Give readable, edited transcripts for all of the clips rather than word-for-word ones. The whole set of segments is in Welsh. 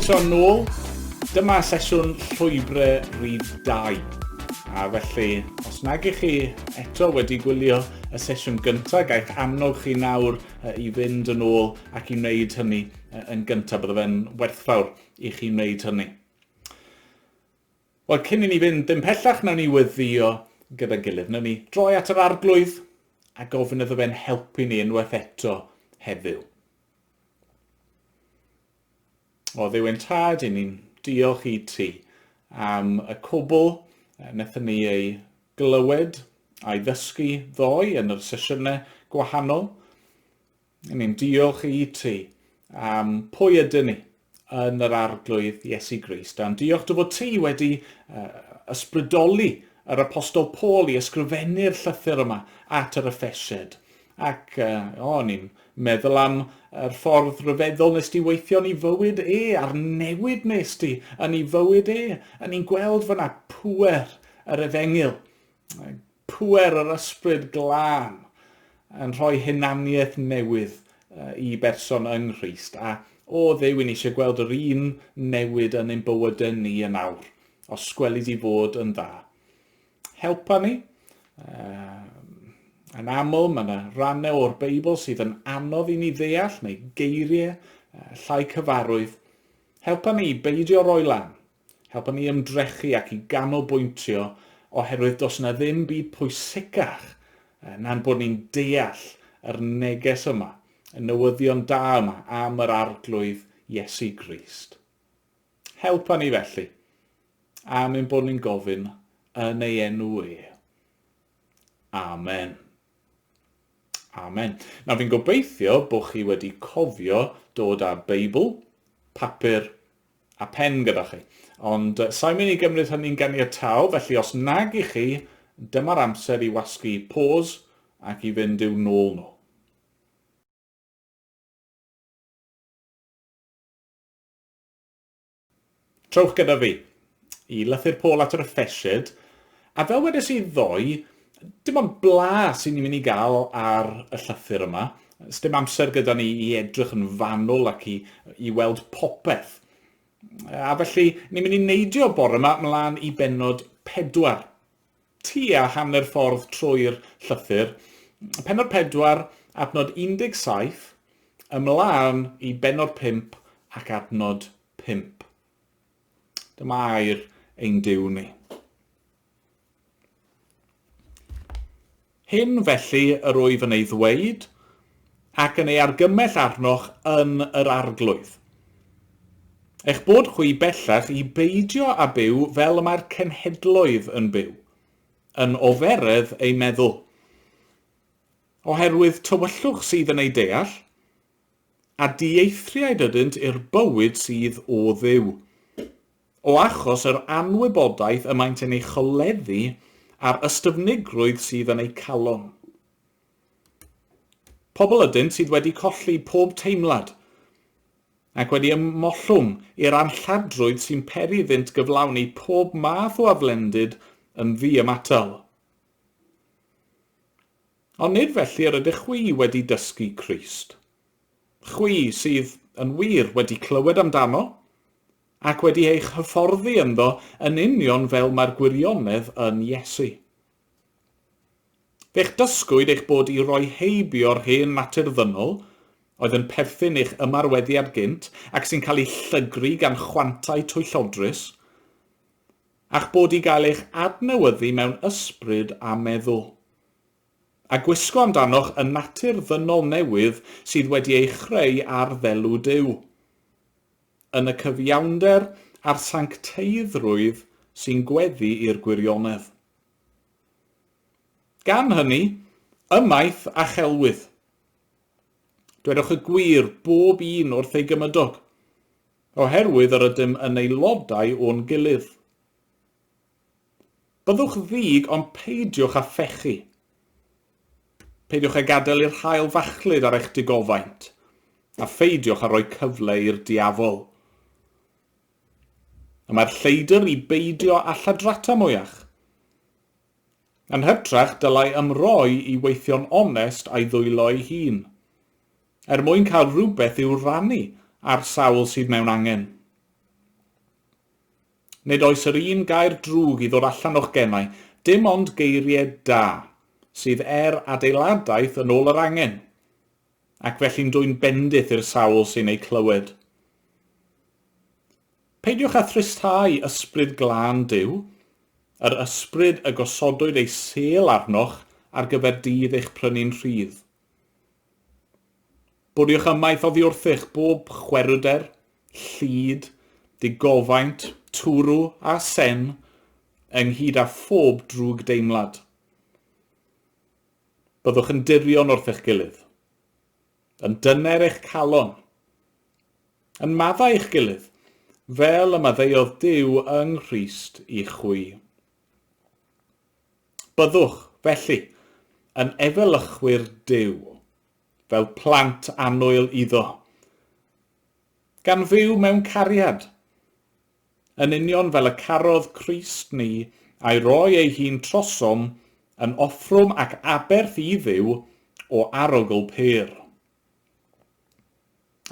Croeso nôl. Dyma sesiwn llwybrau rhif 2. A felly, os nag ych chi eto wedi gwylio y sesiwn gyntaf, gaeth annog chi nawr i fynd yn ôl ac i wneud hynny yn gyntaf. Bydde fe'n werthfawr i chi wneud hynny. Wel, cyn i ni fynd dim pellach, nawn ni weddio gyda'n gilydd. Nawn ni droi at yr arglwydd a gofyn iddo fe'n helpu ni unwaith eto heddiw. O Dduw ein tad, i ni'n diolch i ti am y cwbl wnaethon ni ei glywed a'i ddysgu ddoe yn yr sesiynau gwahanol. Yn ni'n diolch i ti am pwy ydyn ni yn yr Arglwydd Iesu Grist. A'n diolch dy fod ti wedi uh, ysbrydoli yr apostol Paul i ysgrifennu'r llythyr yma at yr Effesiad. Ac uh, o, ni'n meddwl am yr ffordd ryfeddol nes di weithio yn ei fywyd e, a'r newid nes di yn ei fywyd e. A ni'n gweld fyna pŵer yr efengyl, Pŵer yr Ysbryd Glân yn rhoi hunaniaeth newydd i berson yng Nghrist, a o Dduw, i ni eisiau gweld yr un newid yn ein bywydau ni yn awr, os gweli di fod yn dda. Helpa ni. Yn aml, mae yna rannau o'r Beibl sydd yn anodd i ni ddeall, neu geiriau llai cyfarwydd. Helpa ni i beidio roi lan. Helpa ni ymdrechu ac i ganolbwyntio oherwydd does yna ddim byd pwysicach na'n bod ni'n deall yr neges yma, y newyddion da yma am yr Arglwydd Iesu Grist. Helpa ni felly, am ein bod ni'n gofyn yn ei enw e. Amen. Amen. Nawr fi'n gobeithio bod chi wedi cofio dod â Beibl, papur a pen gyda chi. Ond uh, sa'n mynd i gymryd hynny'n ganiataol, felly os nag i chi, dyma'r amser i wasgu pause ac i fynd i'w nôl nhw. Trowch gyda fi i lythyr Paul at yr Effesiad, a fel wedes i ddoe, dim ond blas i ni'n mynd i gael ar y llythyr yma. Sdim amser gyda ni i edrych yn fanwl ac i, i weld popeth. A felly, ni'n mynd i neidio bore yma mlaen i bennod pedwar. Tua hanner ffordd trwy'r llythyr. Pennod 4, adnod 17, ymlaen i bennod 5 ac adnod 5. Dyma air ein Duw ni. Hyn felly yr wyf yn ei ddweud, ac yn ei argymell arnoch yn yr Arglwydd. Eich bod chwi bellach i beidio â byw fel y mae'r cenhedloedd yn byw, yn oferedd eu meddwl. Oherwydd tywyllwch sydd yn eu deall, a dieithriaid ydynt i'r bywyd sydd o Dduw. O achos yr anwybodaeth y maent yn ei choleddu a'r ystyfnigrwydd sydd yn eu calon. Pobl ydynt sydd wedi colli pob teimlad, ac wedi ymollwng i'r anlladrwydd sy'n peri iddynt gyflawni pob math o aflendid yn ddiymatal. Ond nid felly yr ydych chwi wedi dysgu Crist. Chwi sydd, yn wir, wedi clywed amdano, ac wedi eich hyfforddi ynddo yn union fel mae'r gwirionedd yn Iesu. Fe'ch dysgwyd eich bod i roi heibio'r hen natur ddynol, oedd yn perthyn i'ch ymarweddiad gynt ac sy'n cael ei llygru gan chwantau twyllodrus, a'ch bod i gael eich adnewyddu mewn ysbryd a meddwl. A gwisgo amdanoch y natur ddynol newydd sydd wedi ei chreu ar ddelw Duw, yn y cyfiawnder a'r sancteiddrwydd sy'n gweddu i'r gwirionedd. Gan hynny, ymaith a chelwydd. Dwedwch y gwir bob un wrth ei gymydog, oherwydd yr ydym yn aelodau o'n gilydd. Byddwch ddig ond peidiwch â phechu. Peidiwch â gadael i'r haul fachlud ar eich digofaint, a pheidiwch â rhoi cyfle i'r diafol. Y mae'r lleidr i beidio â lladrata mwyach. Yn hytrach, dylai ymroi i weithio'n onest a'i ddwylo ei hun, er mwyn cael rhywbeth i'w rannu â'r sawl sydd mewn angen. Nid oes yr un gair drwg i ddod allan o'ch genau, dim ond geiriau da, sydd er adeiladaeth yn ôl yr angen, ac felly'n dwyn bendith i'r sawl sy'n eu clywed. Peidiwch â thristhau ysbryd glân Duw, yr ysbryd y gosodwyd ei sêl arnoch ar gyfer dydd eich prynu'n rhydd. Bwriwch ymaith oddi wrthych bob chwerwder, llid, digofaint, twrw a sen, ynghyd â phob drwg deimlad. Byddwch yn dirion wrth eich gilydd, yn dyner eich calon, yn maddau eich gilydd, fel y maddeuodd Duw yng Nghrist i chwi. Byddwch, felly, yn efelychwyr Duw, fel plant annwyl iddo, gan fyw mewn cariad, Yn union fel y carodd Crist ni a'i roi ei hun trosom yn offrwm ac aberth i Dduw o arogl pur.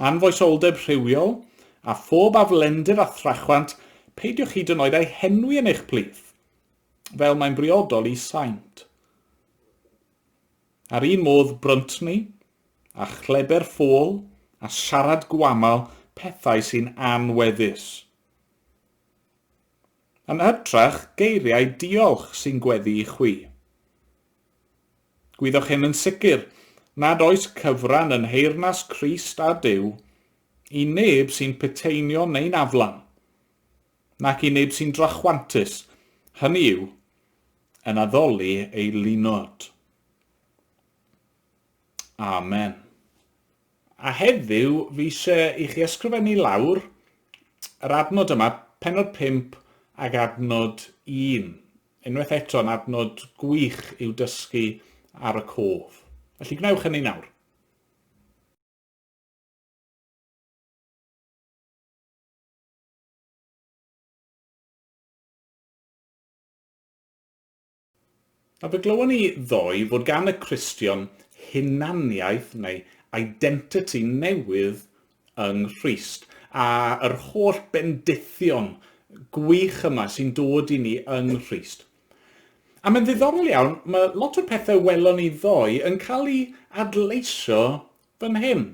Anfoesoldeb rhywiol, a phob aflendid a thrachwant, peidiwch hyd yn oed â'i henwi yn eich plith, fel mae'n briodol i saint. A'r un modd bryntni, a chleber ffôl, a siarad gwamal, pethau sy'n anweddus. Yn hytrach, geiriau diolch sy'n gweddu i chwi. Gwyddoch hyn yn sicr, nad oes cyfran yn nheyrnas Crist a Duw i neb sy'n puteinio neu'n aflan, nac i neb sy'n drachwantus, hynny yw, yn addoli ei lunod. Amen. A heddiw fi eisiau i chi ysgrifennu lawr yr adnod yma, penod 5 ag adnod 1. Unwaith eto yn adnod gwych i'w dysgu ar y cof. Felly gwnewch hynny nawr. A fe glywon ni ddoe fod gan y Cristion hunaniaeth neu identity newydd yng Nghrist, a yr holl bendithion gwych yma sy'n dod i ni yng Nghrist. A mae'n ddiddorol iawn, mae lot o'r pethau welon ni ddoe yn cael ei adleisio fan hyn.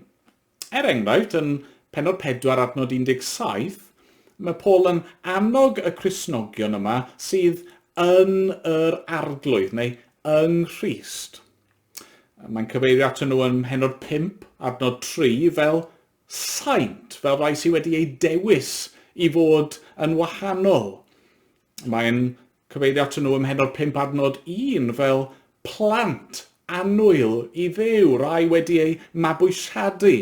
Er enghraifft, yn pennod 4 adnod 17, mae Paul yn annog y Cristnogion yma sydd yn yr Arglwydd, neu yng Nghrist. Mae'n cyfeirio atyn nhw yn mhennod 5 adnod 3 fel saint, fel rhai sydd wedi eu dewis i fod yn wahanol. Mae'n cyfeirio atyn nhw ym mhennod 5 adnod 1 fel plant annwyl i Dduw, rai wedi eu mabwysiadu.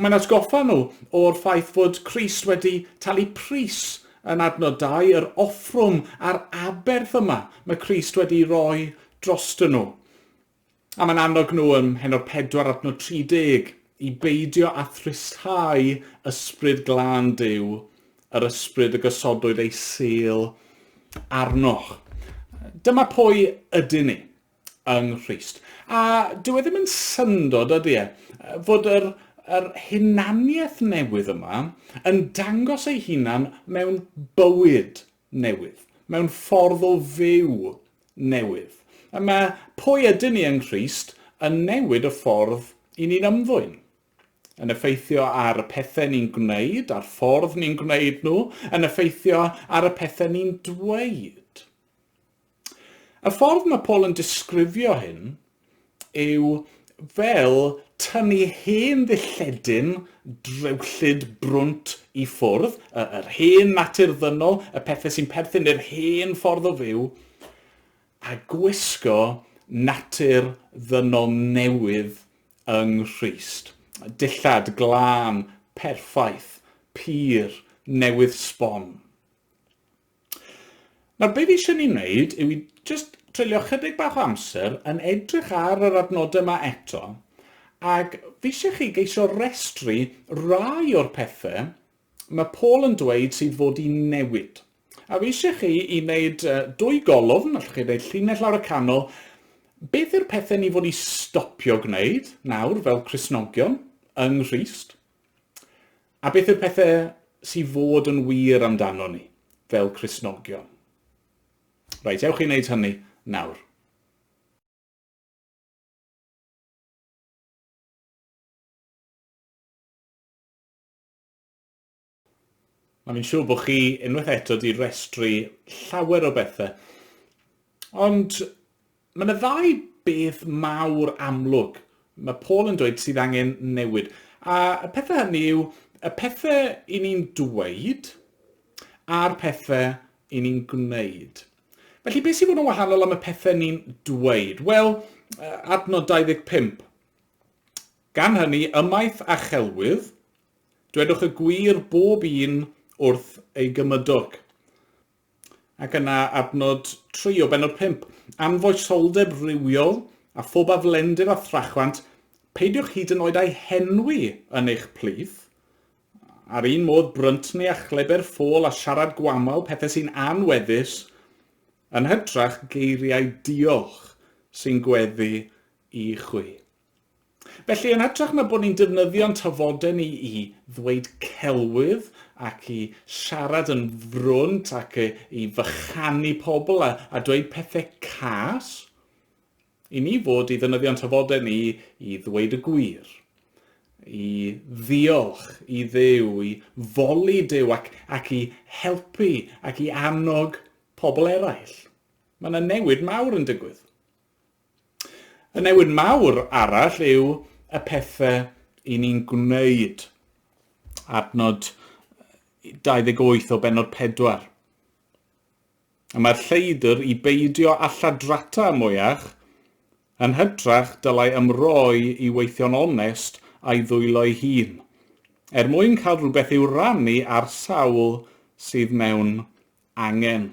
Mae'n atgoffa nhw o'r ffaith fod Crist wedi talu pris yn adnod 2, yr offrwm a'r aberth yma mae Crist wedi roi drostyn nhw. A mae'n annog nhw ym mhennod 4 adnod 30 i beidio â thristhau ysbryd glân Duw, yr ysbryd y gosodwyd ei sêl arnoch. Dyma pwy ydyn ni yng Nghrist. A dyw e ddim yn syndod, ydy e, fod yr, yr hunaniaeth newydd yma yn dangos ei hunan mewn bywyd newydd, mewn ffordd o fyw newydd. A mae pwy ydyn ni yng Nghrist yn newid y ffordd i ni'n ymddwyn, yn effeithio ar y pethau ni'n gwneud, a'r ffordd ni'n gwneud nhw, yn effeithio ar y pethau ni'n dweud. Y ffordd mae Paul yn disgrifio hyn yw fel tynnu hen ddilledyn drewllyd brwnt i ffwrdd, yr hen natur ddynol, y pethau sy'n perthyn i'r hen ffordd o fyw, a gwisgo natur ddynol newydd yng Nghrist. Dillad glân, perffaith, pur, newydd sbon. Nawr, be fi eisiau ni wneud yw i just treulio chydig bach o amser yn edrych ar yr adnodau yma eto, ac fi eisiau chi geisio restru rai o'r pethau mae Paul yn dweud sydd fod i newid. A fi eisiau chi i wneud dwy golofn, allwch chi wneud llinell lawr y canol, beth yw'r pethau ni fod i stopio gwneud nawr fel Cristnogion yng Nghrist? A beth yw'r pethau sydd fod yn wir amdano ni fel Cristnogion? Reit, ewch i wneud hynny nawr. Mae fi'n siŵr bod chi unwaith eto di restru llawer o bethau. Ond mae yna ddau beth mawr amlwg mae Paul yn dweud sydd angen newid. A y pethau hynny yw y pethau i ni'n dweud a'r pethau i ni'n gwneud. Felly beth sy'n fod yn wahanol am y pethau ni'n dweud? Wel, adnod 25. Gan hynny, ymaith a chelwydd, Dwedwch y gwir bob un wrth ei gymydog. Ac yna adnod 3 o bennod 5. Am foesoldeb rhywiol a phob aflendid a thrachwant, peidiwch hyd yn oed â'i henwi yn eich plith. A'r un modd bryntni a chleber ffôl a siarad gwamal, pethau sy'n anweddus, yn hytrach geiriau diolch sy'n gweddu i chwi. Felly, yn hytrach na bod ni'n defnyddio'n tafodau ni i ddweud celwydd ac i siarad yn frwnt ac i fychanu pobl a, a dweud pethau cas, i ni fod i ddefnyddio'n tafodau ni i ddweud y gwir, i ddiolch i Dduw, i foli Duw ac, ac i helpu ac i annog pobl eraill. Mae yna newid mawr yn digwydd. Y newid mawr arall yw y pethau i ni'n gwneud. Adnod 28 o bennod 4. Y mae'r lleidr i beidio â lladrata mwyach, yn hytrach dylai ymroi i weithio'n onest a'i ddwylo ei hun, er mwyn cael rhywbeth i'w rannu â'r sawl sydd mewn angen.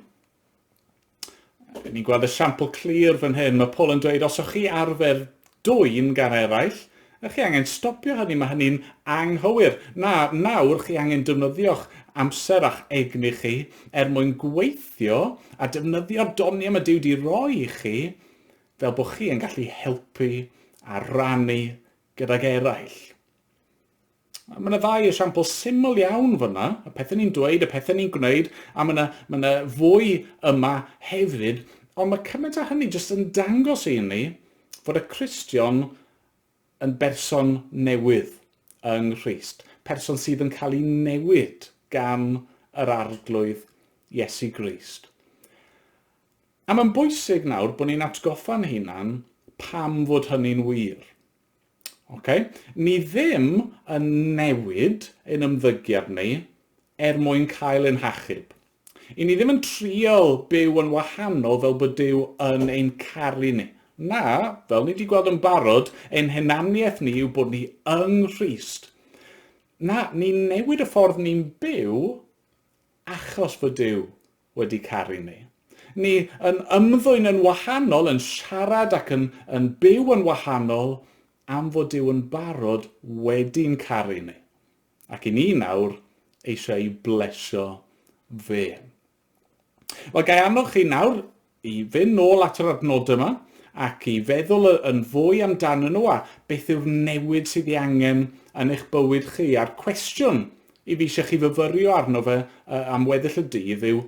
Ni'n gweld esiampl clir fan hyn. Mae Paul yn dweud, os o'ch chi arfer dwyn gan eraill, ych chi angen stopio hynny, mae hynny'n anghywir. Na, nawr chi angen defnyddio'ch amser a'ch egni chi er mwyn gweithio a defnyddio'r doniau mae Duw di roi i chi fel bod chi yn gallu helpu a rannu gydag eraill. Mae yna ddau esiampl syml iawn fyna, y pethau ni'n dweud, y pethau ni'n gwneud, a mae yna, mae yna fwy yma hefyd, ond mae cymaint â hynny jyst yn dangos i ni fod y Cristion yn berson newydd yng Nghrist, person sydd yn cael ei newid gan yr Arglwydd Iesu Grist. A mae'n bwysig nawr bod ni'n atgoffa'n hunan pam fod hynny'n wir. Okay? Ni ddim yn newid ein ymddygiad ni er mwyn cael ein hachub. I ni ddim yn trial byw yn wahanol fel bod Duw yn ein caru ni. Na, fel ni wedi gweld yn barod, ein hunaniaeth ni yw bod ni yng Nghrist. Na, ni'n newid y ffordd ni'n byw achos fod Duw wedi caru ni. Ni yn ymddwyn yn wahanol, yn siarad ac yn, yn byw yn wahanol am fod Duw yn barod wedi'n caru ni. Ac i ni nawr eisiau ei blesio fe. Wel, gai annog chi nawr i fynd nôl at yr adnodau yma ac i feddwl yn fwy amdanyn nhw a beth yw'r newid sydd ei angen yn eich bywyd chi. A'r cwestiwn i fi eisiau chi fyfyrio arno fe am weddill y dydd yw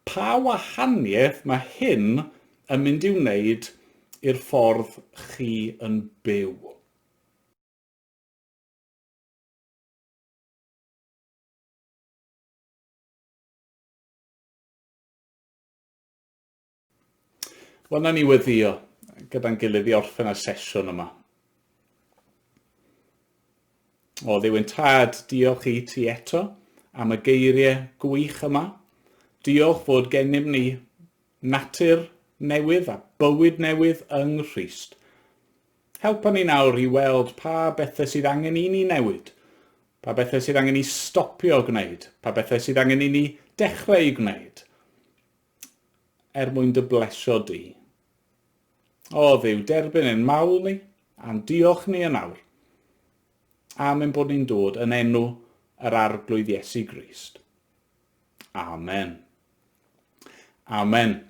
pa wahaniaeth mae hyn yn mynd i'w wneud i'r ffordd chi yn byw? Wel, na ni weddio gyda'n gilydd i orffen y sesiwn yma. O, Dduw ein Tad, diolch i ti eto am y geiriau gwych yma. Diolch fod gennym ni natur newydd a bywyd newydd yng Nghrist. Helpa ni nawr i weld pa bethau sydd angen i ni newid, pa bethau sydd angen i stopio gwneud, pa bethau sydd angen i ni dechrau i gwneud, er mwyn dy blesio di. O Dduw, derbyn ein mawl ni, a'n diolch ni yn awr, am ein bod ni'n dod yn enw yr Arglwydd Iesu Grist. Amen. Amen.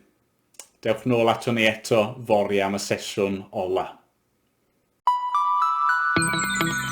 Dewch nôl ato ni eto fory am y sesiwn ola. Thank you.